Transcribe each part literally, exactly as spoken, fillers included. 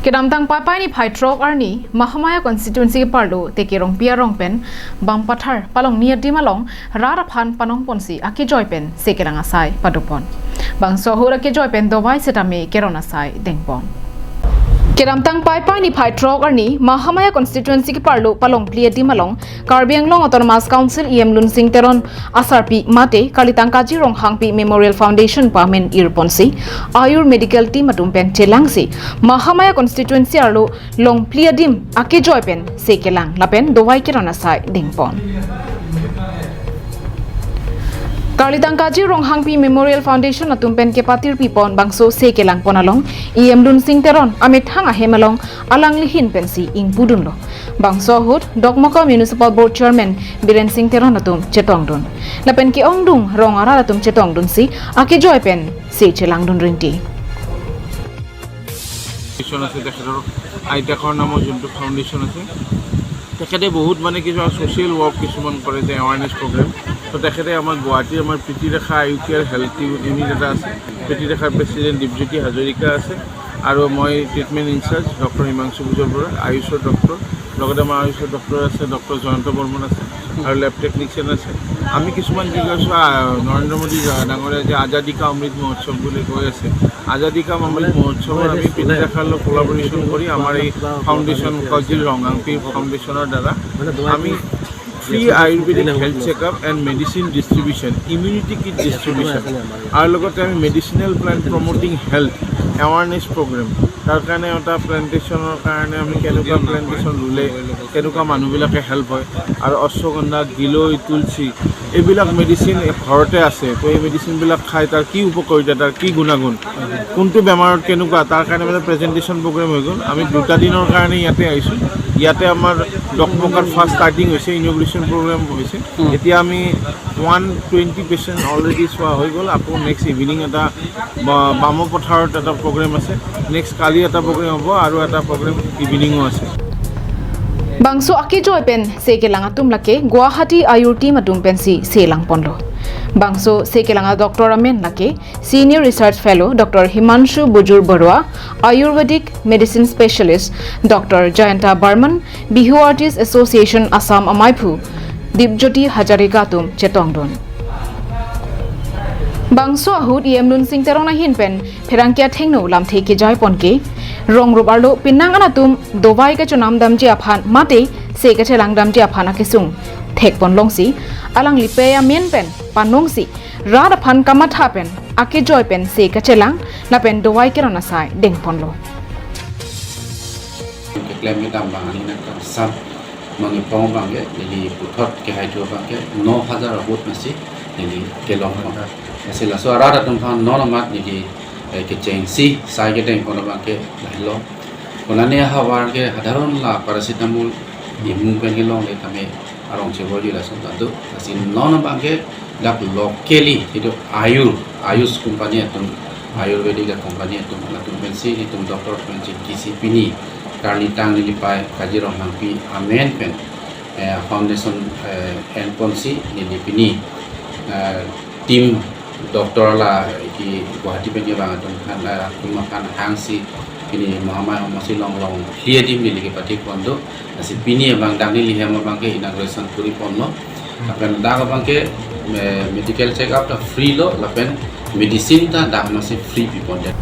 Kedamtang Paipai niphai throk arni Mahamaya constituency keparlo Teke Rongpi arong pen Bampathar palongni adim along rat aphan panong ponsi akejoi pen se kelang asai padopon. Bangso ahut akejoi pen dovai setame keron asai dengpon. Kedamtang Paipai niphai throk arni Mahamaya constituency keparlo palongphli adim along Karbi Anglong Autonomous Council E M Lunsing Teron asarpi mate Karlitang Kaji Ronghangpi Memorial Foundation pu amen irponsi Ayur Medical Team atum pen chelangsi Mahamaya constituency arlo longphli adim akejoi pen se kelang lapen dovai keron asai dengpon. Karlitang Kaji Ronghangpi Memorial Foundation atum pen kepatirpipon bangso se kelangpon along E M Lunsing Teron amethang ahem along alangli ahin pensi ingpudunlo. Bangso ahut Dokmoka Municipal Board Chairman Biren Singh Teron atum chetongdun. Lapen ke-ongdung rong arat atum chetongdunsi akejoi pen se chelangdun rinti. Foundation আছে, তেখেতৰ আইতাকৰ নামৰ যোনটো ফাউণ্ডেশ্যন আছে, তেখেতে বহুত মানে কিছুমান ছ'চিয়েল ৱৰ্ক কিছুমান কৰে, যে এৱাৰনেছ প্ৰগ্ৰেম। তো তেখেতে আমাৰ গুৱাহাটীৰ আমাৰ Priti Rekha I U care health unit এটা আছে, প্ৰীতি ৰেখাৰ প্ৰেচিডেণ্ট দীপজ্যোতি হাজৰিকা আছে, আৰু মই ট্ৰিটমেণ্ট ইনচাৰ্জ ডক্টৰ হিমাংশু ভূজল বৰা, আয়ুষৰ ডক্টৰ, লগতে আমাৰ আয়ুষৰ ডক্টৰ আছে ডক্টৰ জয়ন্ত বৰ্মন আছে, আৰু লেব টেকনিচিয়ান আছে। আমি কিছুমান কি কৈছোঁ, আহ, নৰেন্দ্ৰ মোদী ডাঙৰীয়া যে আজাদী কা অমৃত মহোৎসৱ বুলি কৈ আছে, আজাদী কা অমৃত মহোৎসৱত আমি প্ৰীতি ৰেখাৰ লগত কলাবৰেশ্যন কৰি আমাৰ এই ফাউণ্ডেশ্যন কাজিৰ ৰংহাংপি ফাউণ্ডেশ্যনৰ দ্বাৰা আমি free ayurvedic health checkup and medicine distribution, immunity kit distribution, আৰু লগতে আমি medicinal plant promoting health awareness programme, তাৰ কাৰণে এটা প্লেণ্টেশ্যনৰ কাৰণে আমি কেনেকুৱা প্লেণ্টেশ্যন ৰুলে কেনেকুৱা মানুহবিলাকে হেল্প হয়, আৰু অশ্বগন্ধা, গিলৈ, তুলসী, এইবিলাক মেডিচিন ঘৰতে আছে। তো এই মেডিচিনবিলাক খাই তাৰ কি উপকাৰিতা, তাৰ কি গুণাগুণ, কোনটো বেমাৰত কেনেকুৱা, তাৰ কাৰণে মানে প্ৰেজেণ্টেশ্যন প্ৰগ্ৰেম হৈ গ'ল। আমি দুটা দিনৰ কাৰণে ইয়াতে আহিছোঁ। ইয়াতে আমাৰ ডকমকাত ফাৰ্ষ্ট ষ্টাৰ্টিং হৈছে, ইনগ্ৰেশ্যন প্ৰগ্ৰেম হৈছে। এতিয়া আমি ওৱান টুৱেণ্টি পেচেণ্ট অলৰেডি চোৱা হৈ গ'ল। আকৌ নেক্সট ইভিনিং এটা বা-, বামপথাৰত এটা প্ৰগ্ৰেম আছে, নেক্সট কালি এটা প্ৰগ্ৰেম হ'ব আৰু এটা প্ৰগ্ৰেম ইভিনিঙো আছে। Bangso akejoi pen se kelang atum lake Guwahati Ayur Team atum pensi se langponlo. Bangso se kelang a-doctor amen lake Senior Research Fellow Doctor Himanshu Bujur Barua, Ayurvedic Medicine Specialist Doctor Jayanta Barman, Bihu Artist Association Assam amaiphu Dipjyoti Hazarika atum chetongdun. Bangso ahut E M Lunsing Teron ahin pen pherangke athengno lamthe kejai ponke, rong rup arlo penang an atum dovai kachonam damji aphan mate se kachelang damji aphan akesung thekpon longsi, alangli pei amen pen panongsi, rat aphan kamatha pen akejoi pen se kachelang lapen dovai keron asai dengponlo. Keklem kedam abang ani nangkangsam mangipong abangke, neli puthot kehai thu abangke no hajar ahut masi neli kelong abang. Lasi laso arat atum aphan non amat neli, eh, kechengsi sai kedengpon abangke lahelo. Konane ahavar ke sadharon la paracetamol imu pen kelongle tame arong chevoji lason ta do. Lasi non abangke dak locally itum Ayur, Ayush company atum, Ayurvedic a company atum, latum pensi itum doctor pensi kisi pini Karlitang neli pei Kaji Ronghangpi amen pen, eh, foundation, eh, enponsi neli pini, eh, team doctor la ki Guwahati pen kevang atum aphan, eh, atum aphan hangsi pini Mahamaya Homosti along longphli adim neli kepathipon do. Lasi pini abang dak neli hem abangke inauguration puri ponlo. Lapen dak abangke, eh, medical check up ta free lo, lapen medicine ta dak masi free pipon det.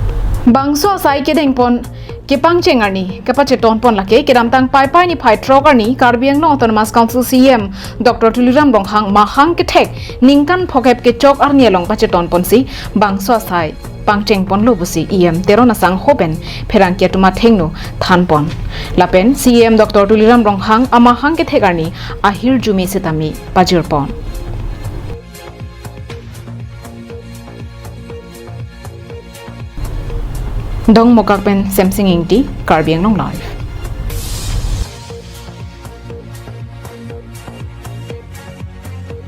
Bangso asai kedengpon kepangcheng arni kapachetonpon lake kedamtang Paipai niphai throk arni Karbi Anglong Autonomous Council C E M Doctor Tuliram Ronghang mahang kethek ningkan phokep kechok arni along pachetonponsi bangso asai pangchengponlo pusi E M Teron asangho pen pherangke atum athengno thanpon. Lapen C E M Doctor Tuliram Ronghang amahang kethek arni ahirjume setame pajirpon. Dongmukak pen Semsing Ingti, Karbi Anglong Live.